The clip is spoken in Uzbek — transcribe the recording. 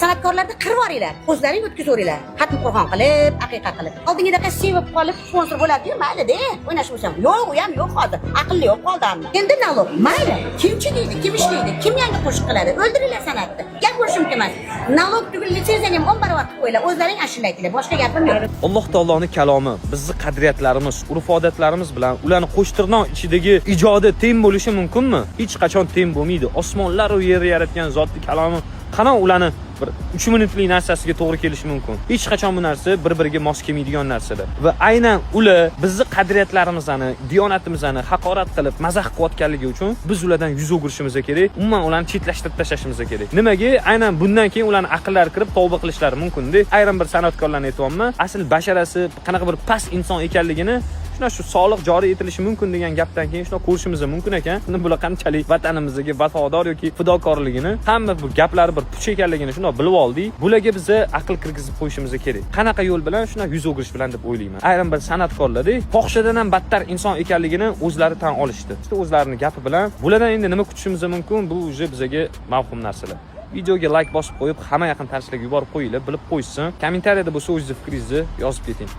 San'atkorlarni qirib yuboringlar, o'zlaring o'tkazaveringlar. Xatm Qur'on qilib, aqiqa qilib. Oldingidaqa sevib qolib sponsor bo'ladi-yu, mayli-da, o'ynash bo'lsam. Yo'q, u ham yo'q hozir. Aqlli yo'q qoldi hamma. Endi налог, mayli. Kim chidaydi, kim ishlaydi, kim yangi qo'shiq qiladi? O'ldiringlar san'atni. Gap bo'lishi mumkin emas. Налог tugul, litsenziyani ham 10 barobar qilib qo'yinglar. O'zlaring ashula aytinglar. Boshqa gapim yo'q. Alloh taoloni kalomi, bizni qadriyatlarimiz, urf-odatlarimiz bilan ularni qo'shtirnoq ichidagi ijodi teng bo'lishi mumkinmi? Hech qachon teng bo'lmaydi. Osmonlar va yerni yaratgan zotni kalomi qana ularni bir 3 minutlik narsasiga to'g'ri kelishi mumkin? Hech qachon bu narsa bir-biriga mos kelmaydigan narsalar. Va aynan ular bizni qadriyatlarimizni, diyonatimizni haqorat qilib, mazax qilayotganligi uchun biz ulardan yuz o'girishimiz kerak. Umuman ularni chetlashtirib tashlashimiz kerak. Nimaga? Aynan bundan keyin ularni aqllari kirib tavba qilishlari mumkin-da. Ayrim bir san'atkorlarni aytyapman, asl basharasi qanaqa bir past inson ekanligini shuna shu soliq joriy etilishi mumkin degan gapdan keyin shuna ko'rishimiz mumkin ekan. Bular qanchalik vatanimizga vafodor yoki fidokorligini, hamma bu gaplari bir puch ekanligini shundoq bilib oldik. Bularga biza aql kirgizib qo'yishimiz kerak. Qanaqa yo'l bilan? Shuna yuz o'girish bilan deb o'ylayman. Ayrim bir san'atkorlarda fohishadan ham battar inson ekanligini o'zlari tan olishdi. İşte o'zlarini gapi bilan. Bulardan endi nima kutishimiz mumkin? Bu уже bizaga mavhum narsalar. Videoga like bosib qo'yib, hamma yaqin tanishlarga yuborib qo'yinglar, bilib qo'yishsin. Kommentariyada bo'lsa o'zingizni fikringizni yozib keting.